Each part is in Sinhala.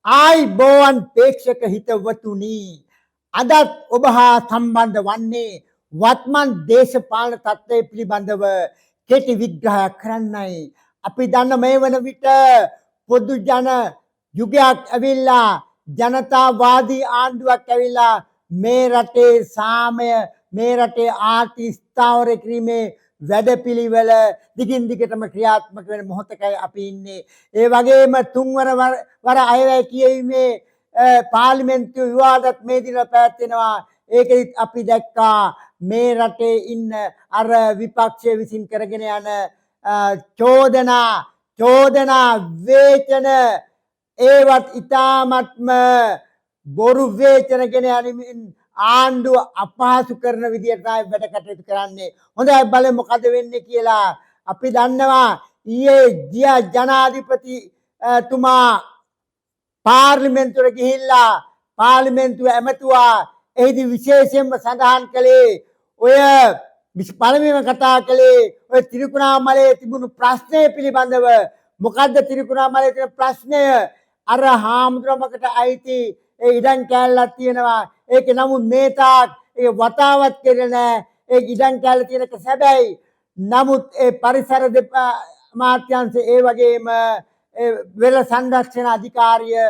ආයිබෝවන් ප්‍රේක්ෂක හිතවතුනි, අදත් ඔබ හා සම්බන්ධ වන්නේ වත්මන් දේශපාලන තත්ත්වය පිළිබඳව කෙටි විග්‍රහයක් කරන්නයි. අපි දන්න මේ වන විට පොදු ජන යුගයක් ඇවිල්ලා, ජනතාවාදී ආණ්ඩුවක් ඇවිල්ලා මේ රටේ සාමය, මේ රටේ ආර්ථික ස්ථාවර කිරීමේ වැඩපිළිවෙල දිගින් දිගටම ක්‍රියාත්මක වෙන මොහොතකයි අපි ඉන්නේ. ඒ වගේම තුන්වර වර අයවැය කියවීමේ පාර්ලිමේන්තු විවාදත් මේ දිනවල පැවැත්වෙනවා. ඒකෙදිත් අපි දැක්කා මේ රටේ ඉන්න අර විපක්ෂය විසින් කරගෙන යන චෝදනා වේචන, ඒවත් ඉතාමත්ම බොරු වේචන ගෙන යමින් ආණ්ඩුව අපහාසු කරන විදියට තමයි වැඩ කටයුතු කරන්නේ. හොඳයි, බලමු මොකද වෙන්නේ කියලා. අපි දන්නවා ඊයේ ගිය ජනාධිපති තුමා පාර්ලිමේන්තුවට ගිහිල්ලා පාර්ලිමේන්තුව ඇමතුවා. එහිදී විශේෂයෙන්ම සඳහන් කළේ, ඔය පළමුවෙන්ම කතා කළේ ඔය ත්‍රිකුණාමලයේ තිබුණු ප්‍රශ්නය පිළිබඳව. මොකද්ද ත්‍රිකුණාමලයේ තියෙන ප්‍රශ්නය? අර හාමුදුරුවමකට අයිති ඒ ඉඩම් කෑල්ලක් තියෙනවා. ඒක නමුත් මේ තාක් ඒ වතාවත් කෙරෙන්නේ නෑ. ඒ ඉඩම් කෑල්ල තියෙන එක සැබෑයි. නමුත් ඒ පරිසර අමාත්‍යාංශ, ඒ වගේම ඒ වෙල සංරක්ෂණ අධිකාරිය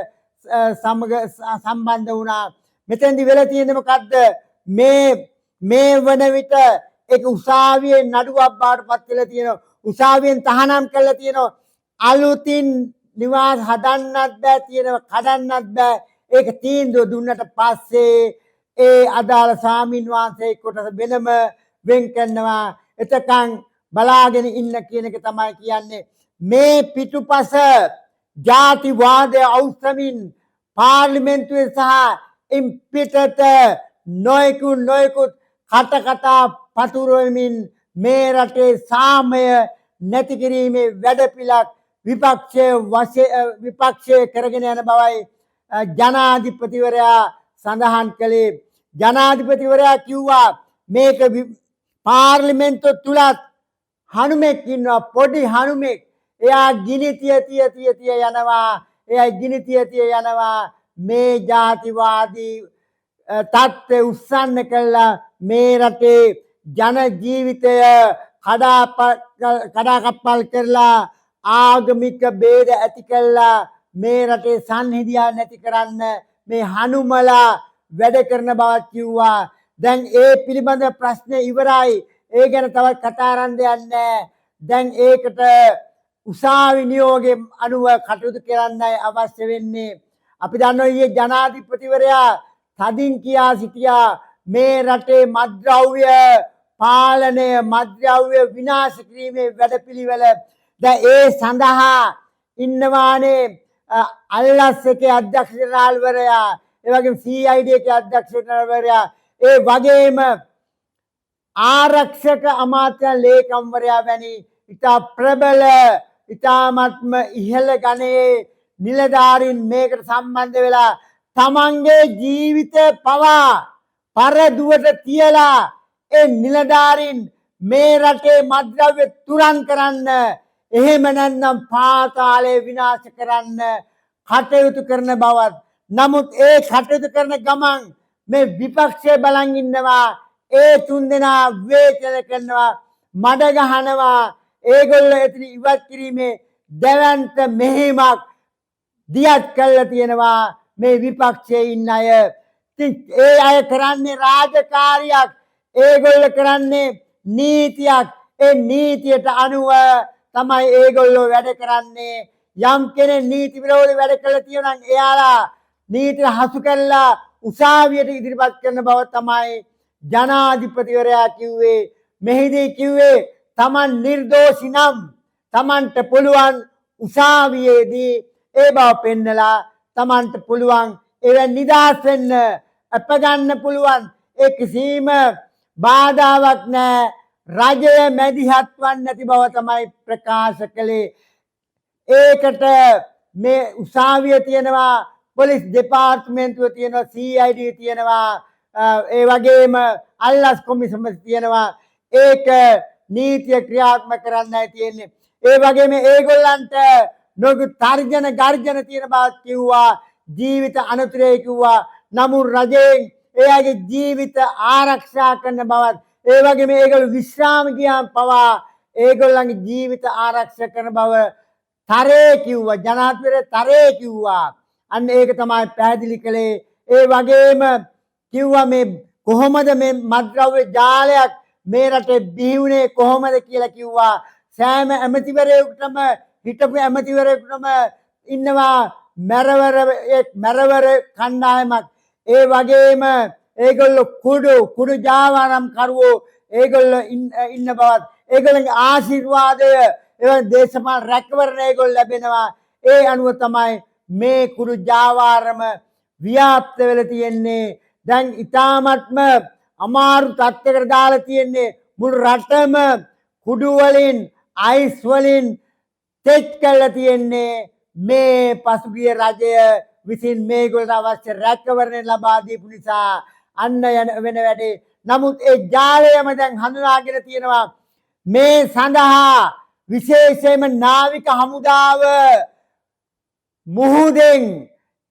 සමග සම්බන්ධ වුණා. මෙතෙන්දි වෙලා තියෙන්නේ මොකද්ද? මේ මේ වන විට ඒක උසාවියේ නඩුවක් බවට පත් වෙලා තියෙනවා. උසාවියෙන් තහනම් කරලා තියෙනවා. අලුතින් නිවාස හදන්නත් බෑ, තියෙනවා කඩන්නත් බෑ. ඒක තීන්දුව දුන්නට පස්සේ ඒ අදාළ ස්වාමින් වහන්සේ කොටස වෙනම වෙන් කරනවා. එතකන් බලාගෙන ඉන්න කියන එක තමයි කියන්නේ. මේ පිටුපස ජාතිවාදය අවුස්සමින් පාර්ලිමේන්තුවේ සහ ඉන් පිටත නොයෙකුත් නොයෙකුත් කටකතා පතුරවමින් මේ රටේ සාමය නැති කිරීමේ වැඩපිළිවෙලක් විපක්ෂය වශයෙන් විපක්ෂය කරගෙන යන බවයි ජනාධිපතිවරයා සඳහන් කළේ. ජනාධිපතිවරයා කිව්වා මේක පාර්ලිමේන්තුව තුලත් හනුමෙක් ඉන්නවා, පොඩි හනුමෙක්. එයා ගිනි තිය තිය තිය තිය යනවා. එයා ගිනි තිය තිය යනවා. මේ ජාතිවාදී තත්ත්වය උස්සන්න කළා මේ රටේ ජන ජීවිතය කඩාකප්පල් කරලා, ආගමික භේද ඇති කළා, මේ රටේ සංහිඳියා නැති කරන්න මේ හනුමලා වැඩ කරන බවක් කිව්වා. දැන් ඒ පිළිබඳ ප්‍රශ්නේ ඉවරයි. ඒ ගැන තවත් කතා කරන්න දෙයක් නැහැ. දැන් ඒකට උසාවි නියෝගයේ අනුව කටයුතු කරන්නයි අවශ්‍ය වෙන්නේ. අපි දන්නවා ඊයේ ජනාධිපතිවරයා තදින් කියා සිටියා මේ රටේ මත්ද්‍රව්‍ය පාලනය, මත්ද්‍රව්‍ය විනාශ කිරීමේ වැඩපිළිවෙල. දැන් ඒ සඳහා ඉන්නවානේ අල්ලස් එකේ අධ්‍යක්ෂ ජනරාල්වරයා, ඒ වගේම CID එකේ අධ්‍යක්ෂ ජනරාල්වරයා, ඒ වගේම ආරක්ෂක අමාත්‍ය ලේකම්වරයා වැනි ඉතා ප්‍රබල, ඉතාමත්ම ඉහළ ගණයේ නිලධාරීන් මේකට සම්බන්ධ වෙලා තමන්ගේ ජීවිතය පවා පරදුවට තියලා ඒ නිලධාරීන් මේ රටේ මත්ද්‍රව්‍ය තුරන් කරන්න, එහෙම නැත්නම් පාතාලය විනාශ කරන්න කටයුතු කරන බවත්. නමුත් ඒ කටයුතු කරන ගමන් මේ විපක්ෂය බලන් ඉන්නවා. ඒ තුන් දෙනා විවේචන කරනවා, මඩ ගහනවා. ඒගොල්ලෝ එතන ඉවත් කිරීමේ දැවැන්ත මෙහෙයුමක් දියත් කරලා තියෙනවා මේ විපක්ෂයේ ඉන්න අය. ඉතින් ඒ අය කරන්නේ රාජකාරියක්. ඒගොල්ලෝ කරන්නේ නීතියක්. ඒ නීතියට අනුව තමයි ඒගොල්ලෝ වැඩ කරන්නේ. යම් කෙනෙක් නීති විරෝධී වැඩ කළා තියෙනවා නම් එයාලා නීතිය හසු කරලා උසාවියට ඉදිරිපත් කරන බව තමයි ජනාධිපතිවරයා කිව්වේ. මෙහිදී කිව්වේ තමන් නිර්දෝෂි නම් තමන්ට පුළුවන් උසාවියේදී ඒ බව පෙන්නලා තමන්ට පුළුවන් ඒවෙන් නිදහස් වෙන්න, අප ගන්න පුළුවන්. ඒ කිසිම බාධාවක් නෑ. රජය මැදිහත් වන්නේ නැති බව තමයි ප්‍රකාශ කළේ. ඒකට මේ උසාවිය තියෙනවා, පොලිස් දෙපාර්තමේන්තුව තියෙනවා, CID තියෙනවා, ඒ වගේම අල්ලස් කොමිසම තියෙනවා. ඒක නීතිය ක්‍රියාත්මක කරන්නයි තියෙන්නේ. ඒ වගේම ඒගොල්ලන්ට නොයෙකුත් තර්ජන ගර්ජන තියෙන බවත් කිව්වා. ජීවිත අනතුරේ කිව්වා. නමුත් රජයෙන් ඒ අයගේ ජීවිත ආරක්ෂා කරන බවත්, ඒ වගේම ඒගොල්ලෝ විශ්‍රාම ගියාම පවා ඒගොල්ලන්ගේ ජීවිත ආරක්ෂා කරන බව තරේ කිව්වා. ජනාධිපතිවරයා තරේ කිව්වා. අන්න ඒක තමයි පැහැදිලි කළේ. ඒ වගේම කිව්වා මේ කොහොමද මේ මත්ද්‍රව්‍ය ජාලයක් මේ රටේ බිහි වුණේ කොහොමද කියලා කිව්වා. සෑම ඇමතිවරයෙකුටම, හිටපු ඇමතිවරයෙකුටම ඉන්නවා මැරවර, මැරවර කණ්ඩායමක්. ඒ වගේම ඒගොල්ලෝ කුඩු කුඩු ජාවාරම් කරුවෝ ඒගොල්ලෝ ඉන්න බවත්, ඒගොල්ලන්ගේ ආශිර්වාදය, ඒ වගේ දේශපාලන රැකවරණ ඒගොල්ලෝ ලැබෙනවා. ඒ අනුව තමයි මේ කුඩු ජාවාරම ව්‍යාප්ත වෙලා තියෙන්නේ. දැන් ඉතාමත්ම අමාරු තත්ත්වයකට දාලා තියෙන්නේ. මුළු රටම කුඩු වලින්, අයිස් වලින් තෙත් කරලා තියෙන්නේ මේ පසුගිය රජය විසින් මේගොල්ලන්ට අවශ්‍ය රැකවරණ ලබා දීපු නිසා. අන්න යන වෙන වැඩේ. නමුත් ඒ ජාලයම දැන් හඳුනාගෙන තියෙනවා. මේ සඳහා විශේෂයෙන්ම නාවික හමුදාව මුහුදෙන්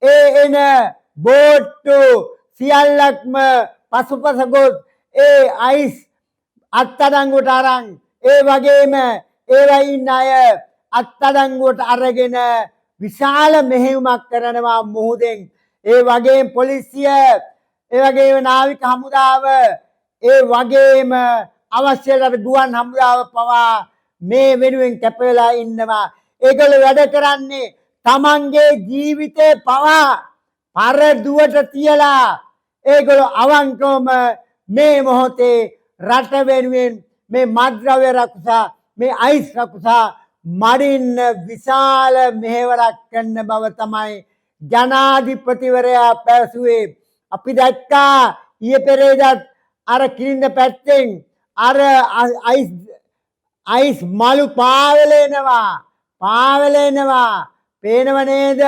ඒ එන බෝට්ටු සියල්ලක්ම පසුපස ගොස් ඒ අයිස් අත්අඩංගුවට අරන්, ඒ වගේම ඒවයි ඉන්න අය අත්අඩංගුවට අරගෙන විශාල මෙහෙයුමක් කරනවා මුහුදෙන්. ඒ වගේම පොලිසිය, ඒ වගේම නාවික හමුදාව, ඒ වගේම අවශ්‍යයට ගුවන් හමුදාව පවා මේ වෙනුවෙන් කැප වෙලා ඉන්නවා. ඒගොල්ලෝ වැඩ කරන්නේ තමන්ගේ ජීවිතේ පවා පරදුවට තියලා. ඒගොල්ලෝ අවංකවම මේ මොහොතේ රට වෙනුවෙන් මේ මත්ද්‍රව්‍ය රකුසා, මේ අයිස් රකුසා මඩින්න විශාල මෙහෙවරක් කරන බව තමයි ජනාධිපතිවරයා පැවසුවේ. අපි දැක්කා ඊයේ පෙරේදත් අර කිරින්ද පැත්තෙන් අර අයිස් අයිස් මලු පාවෙල එනවා, පාවෙල එනවා. පේනව නේද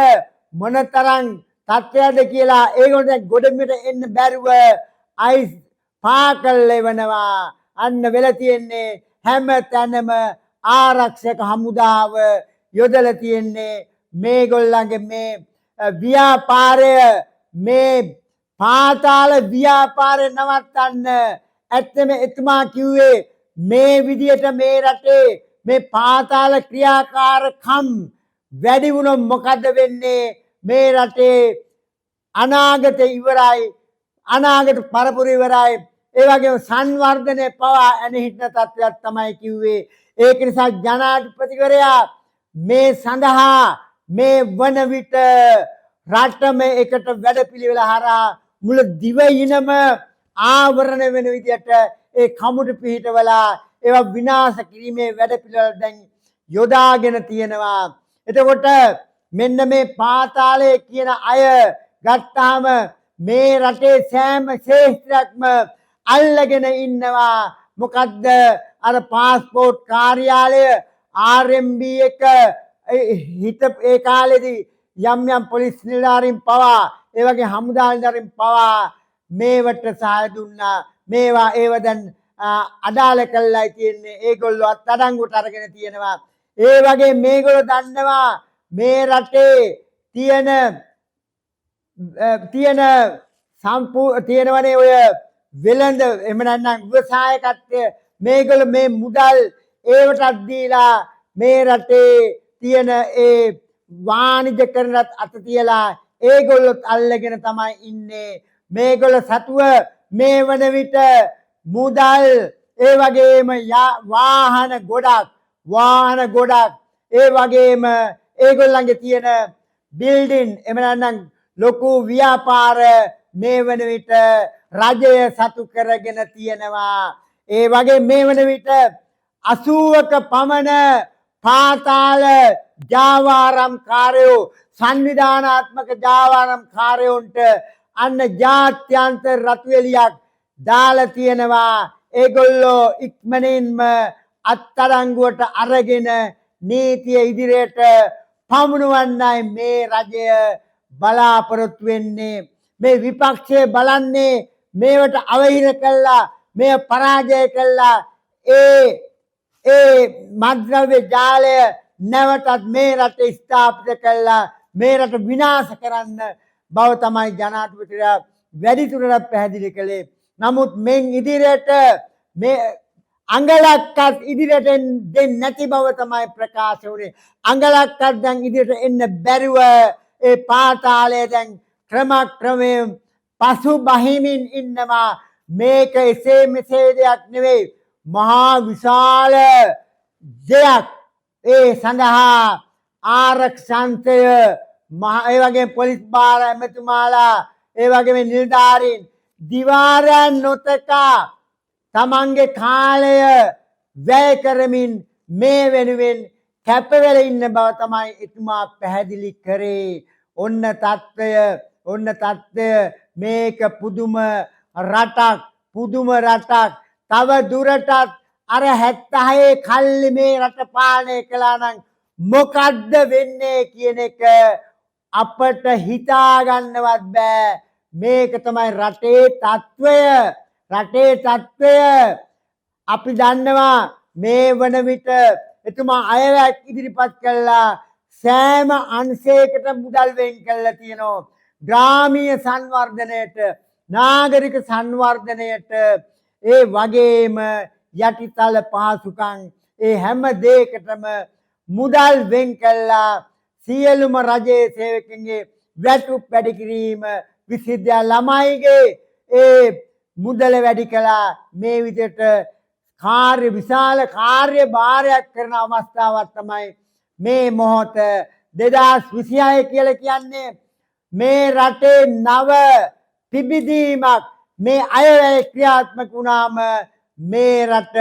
මොනතරම් තත්ත්වයක්ද කියලා? ඒගොල්ලෝ දැන් ගොඩබිමට එන්න බැරුව අයිස් පා කරලා එවනවා. අන්න වෙලා තියෙන්නේ හැම තැනම ආරක්ෂක හමුදාව යොදලා තියෙන්නේ මේගොල්ලන්ගේ මේ ව්‍යාපාරය, මේ පාතාල ව්‍යාපාරය නවත්තන්න. ඇත්තම එතුමා කිව්වේ මේ විදියට මේ රටේ මේ පාතාල ක්‍රියාකාරකම් වැඩි වුණොත් මොකද වෙන්නේ? මේ රටේ අනාගතය ඉවරයි, අනාගත පරපුර ඉවරයි. ඒ වගේම සංවර්ධනය පවා ඇන හිටින තත්ත්වයක් තමයි කිව්වේ. ඒක නිසා ජනාධිපතිවරයා මේ සඳහා මේ වන විට රටම එකට වැඩපිළිවෙල හරහා මුළු දිවයිනම ආවරණ වෙන විදියට ඒ කමුටු පිහිටවලා ඒවා විනාශ කිරීමේ වැඩපිළිවෙල දැන් යොදාගෙන තියෙනවා. එතකොට මෙන්න මේ පාතාලයේ කියන අය ගත්තාම මේ රටේ සෑම ක්ෂේත්‍රයක්ම අල්ලගෙන ඉන්නවා. මොකද්ද අර පාස්පෝර්ට් කාර්යාලය, RMB එක හිත ඒ කාලෙදී යම් යම් පොලිස් නිලධාරීන් පවා, ඒ වගේ හමුදා නිලධාරීන් පවා මේවට සහාය දුන්නා. මේවා ඒව දැන් අදාළ කළායි තියෙන්නේ. ඒගොල්ලෝ අත්අඩංගුවට අරගෙන තියෙනවා. ඒ වගේ මේගොල්ලෝ දන්නවා මේ රටේ තියෙන තියෙන තියෙනවනේ ඔය වෙළඳ, එහෙම නැත්නම් ව්‍යවසායකත්වය. මේගොල්ලෝ මේ මුදල් ඒවටත් දීලා මේ රටේ තියෙන ඒ වාණිජකරණත් අත තියලා ඒගොල්ලොත් අල්ලගෙන තමයි ඉන්නේ. මේගොල්ලෝ සතුව මේ වන විට මුදල්, ඒ වගේම වාහන ගොඩක්, වාහන ගොඩක්, ඒ වගේම ඒගොල්ලන්ගේ තියෙන බිල්ඩින්, එහෙම නැත්නම් ලොකු ව්‍යාපාර මේ වන විට රජය සතු කරගෙන තියෙනවා. ඒ වගේ මේ වන විට 80ක පමණ පාතාල ජාවාරම් කාරයෝ, සංවිධානාත්මක ජාවාරම් කාරයෝන්ට අන්න ජාත්‍යන්තර රතු එළියක් දාලා තියෙනවා. ඒගොල්ලෝ ඉක්මනින්ම අත්අඩංගුවට අරගෙන නීතිය ඉදිරියට පමුණුවන්නයි මේ රජය බලාපොරොත්තු වෙන්නේ. මේ විපක්ෂය බලන්නේ මේවට අවහිර කළා, මෙය පරාජය කළා, ඒ ඒ මත්ද්‍රව්‍ය ජාලය නැවතත් මේ රටේ ස්ථාපිත කළා. මේ රට විනාශ කරන්න බව තමයි ජනාධිපතිවරයා වැඩිදුරටත් පැහැදිලි කළේ. නමුත් මෙන් ඉදිරියට මේ අඟලක්වත් ඉදිරියට දෙන්නේ නැති බව තමයි ප්‍රකාශ වුණේ. අඟලක්වත් දැන් ඉදිරියට එන්න බැරුව ඒ පාතාලය දැන් ක්‍රමක්‍රමයෙන් පසු බහිමින් ඉන්නවා. මේක එසේ මෙසේ දෙයක් නෙවෙයි, මහා විශාල දෙයක්. ඒ සඳහා ආරක්ෂාංශය, ඒ වගේම පොලිස් භාර ඇමතුමාලා, ඒ වගේම නිලධාරීන් දිවාරයන් නොතකා තමන්ගේ කාලය වැය කරමින් මේ වෙනුවෙන් කැපවෙලා ඉන්න බව තමයි එතුමා පැහැදිලි කරේ. ඔන්න තත්ත්වය, ඔන්න තත්ත්වය. මේක පුදුම රටක්, පුදුම රටක්. තව දුරටත් අර 76 කල්ලි මේ රට පාලනය කළා නම් මොකද්ද වෙන්නේ කියන එක අපට හිතා ගන්නවත් බෑ. මේක තමයි රටේ තත්ත්වය. රටේ තත්ත්වය අපි දන්නවා. මේ වන විට එතුමා අයවැයක් ඉදිරිපත් කළා. සෑම අංශයකට මුදල් වෙන් කළා තියෙනවා. ග්‍රාමීය සංවර්ධනයට, නාගරික සංවර්ධනයට, ඒ වගේම යටිතල පහසුකම්, ඒ හැම දෙයකටම මුදල් වෙන් කළා. සියලුම රජයේ සේවකයන්ගේ වැටුප් වැඩි කිරීම, විශ්වවිද්‍යාල ළමයිගේ ඒ මුදල වැඩි කළා. මේ විදිහට කාර්ය විශාල කාර්ය භාරයක් කරන අවස්ථාවක් තමයි මේ මොහොත. 2026 කියලා කියන්නේ මේ රටේ නව පිබිදීමක්. මේ අයවැය ක්‍රියාත්මක වුණාම මේ රට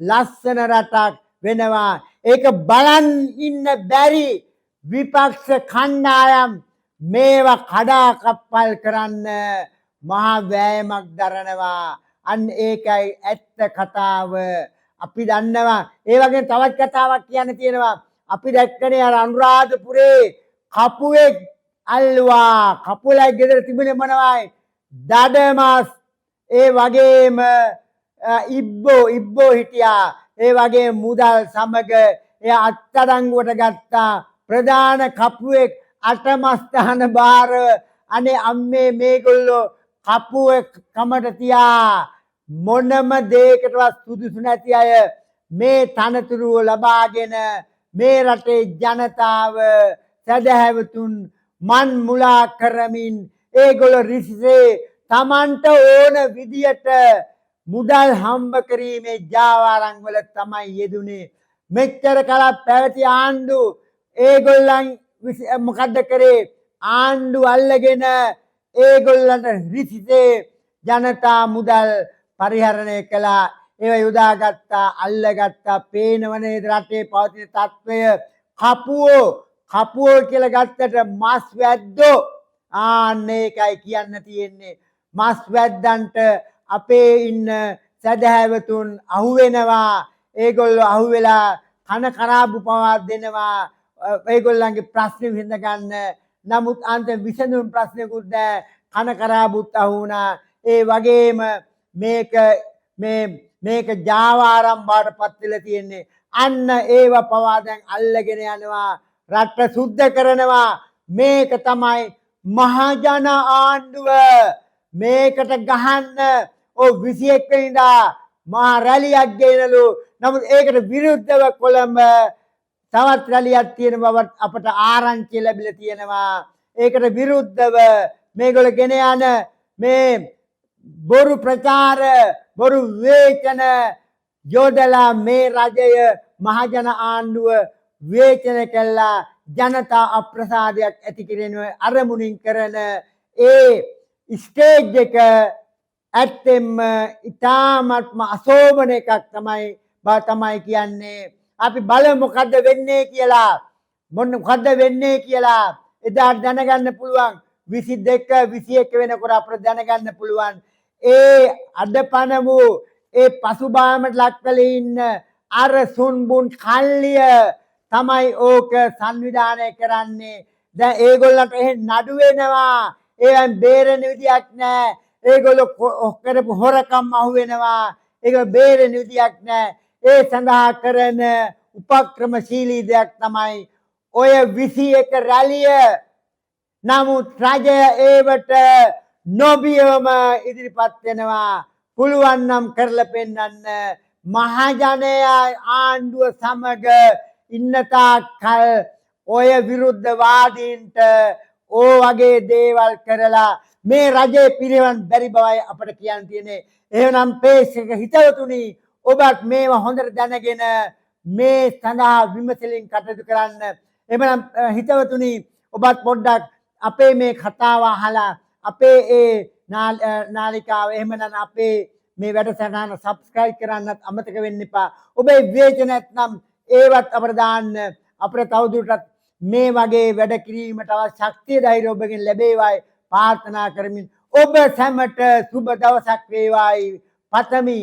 ලස්සන රටක් වෙනවා. ඒක බලන් ඉන්න බැරි විපක්ෂ කණ්ඩායම් මේවා කඩාකප්පල් කරන්න මහා වෑයමක් දරනවා. අන්න ඒකයි ඇත්ත කතාව. අපි දන්නවා. ඒ වගේම තවත් කතාවක් කියන්න තියෙනවා. අපි දැක්කනේ අර අනුරාධපුරේ කපුවෙක් අල්ලුවා. කපුලයි ගෙදර තිබුණේ මොනවයි? දඩමස්. ඒ වගේම ඉබ්බෝ ඉබ්බෝ හිටියා. ඒ වගේ මුදල් සමග එයා අත්අඩංගුවට ගත්තා. ප්‍රධාන කපුවෙක් අටමස්ථාන භාර. අනේ අම්මේ, මේගොල්ලෝ කපුවෙක් කමට තියා මොනම දෙයකටවත් සුදුසු නැති අය මේ තනතුරු ලබාගෙන මේ රටේ ජනතාව, සැදැහැවතුන් මන් මුලා කරමින් ඒගොල්ලෝ රිසිසේ තමන්ට ඕන විදියට මුදල් හම්බ කිරීමේ ජාවාරම් වල තමයි යෙදුනේ. මෙච්චර කලක් පැවති ආණ්ඩු ඒගොල්ලන් මොකද්ද කරේ? ආණ්ඩු අල්ලගෙන ඒගොල්ලන්ට රිසිසේ ජනතා මුදල් පරිහරණය කළා. ඒවා යොදාගත්තා, අල්ලගත්තා. පේනව නේද රටේ පවතින තත්ත්වය? කපුවෝ කපුවෝ කියලා ගත්තට මස් වැද්දෝ. ආන්න ඒකයි කියන්න තියෙන්නේ. මස් වැද්දන්ට අපේ ඉන්න සැදැහැවතුන් අහුවෙනවා. ඒගොල්ලෝ අහුවෙලා කන කරාබු පවා දෙනවා ඒගොල්ලන්ගේ ප්‍රශ්න විසඳ ගන්න. නමුත් අන්තිම විසඳුම් ප්‍රශ්නකුත් නෑ. කන කරාබුත් අහු වුණා. ඒ වගේම මේක මේ මේක ජාවාරම් බවට පත් වෙලා තියෙන්නේ. අන්න ඒව පවා දැන් අල්ලගෙන යනවා, රට සුද්ධ කරනවා. මේක තමයි මහජන ආණ්ඩුව. මේකට ගහන්න ඔව් 21 වෙනිදා මහා රැලියක් ගෙනලු. නමුත් ඒකට විරුද්ධව කොළඹ තවත් රැලියක් තියෙන බවත් අපට ආරංචි ලැබිලා තියෙනවා. ඒකට විරුද්ධව මේගොල්ලෝ ගෙන යන මේ බොරු ප්‍රචාර, බොරු විවේචන යොදලා මේ රජය, මහජන ආණ්ඩුව විවේචන කළා ජනතා අප්‍රසාදයක් ඇති කිරීම අරමුණින් කරන ඒ ස්ටේජ් එක ඇත්තෙන්ම ඉතාමත්ම අශෝභන එකක් තමයි බව තමයි කියන්නේ. අපි බලමු මොකද්ද වෙන්නේ කියලා. මොකද්ද වෙන්නේ කියලා එදාට දැනගන්න පුළුවන්. 22 21 වෙනකොට අපිට දැනගන්න පුළුවන්. ඒ අඩපණ වූ, ඒ පසුබාමට ලක් වෙලා ඉන්න අර සුන්බුන් කල්ලිය තමයි ඕක සංවිධානය කරන්නේ. දැන් ඒගොල්ලන්ට එහෙන් නඩු වෙනවා. ඒවෙන් බේරෙන විදියක් නෑ. ඒගොල්ලෝ කරපු හොරකම් අහු වෙනවා. ඒක බේරෙන විදියක් නෑ. ඒ සඳහා කරන උපක්‍රමශීලී දෙයක් තමයි ඔය 21 රැළිය. නමුත් රජය ඒවට නොබියවම ඉදිරිපත් වෙනවා. පුළුවන් නම් කරලා පෙන්වන්න. මහජනයා ආණ්ඩුව සමග ඉන්න තාක්කල් ඔය විරුද්ධවාදීන්ට ඕ වගේ දේවල් කරලා මේ රජය පිළිවන් බැරි බවයි අපට කියන්න තියෙන්නේ. එහෙනම් ප්‍රේක්ෂක හිතවතුනි, ඔබත් මේවා හොඳට දැනගෙන මේ සඳහා විමසිලින් කටයුතු කරන්න. එහෙනම් හිතවතුනි, ඔබත් පොඩ්ඩක් අපේ මේ කතාව අහලා අපේ ඒ නාලිකාව, එහෙම නැත්නම් අපේ මේ වැඩසටහන සබ්ස්ක්‍රයිබ් කරන්නත් අමතක වෙන්න එපා. ඔබේ විවේචන නැත්නම් ඒවත් අපට දාන්න. අපිට තවදුරටත් මේ වගේ වැඩ කිරීමට අවශ්‍ය ශක්තිය ධෛර්යය ඔබගෙන් ලැබේවායි ප්‍රාර්ථනා කරමින් ඔබ සැමට සුබ දවසක් වේවායි පතමි.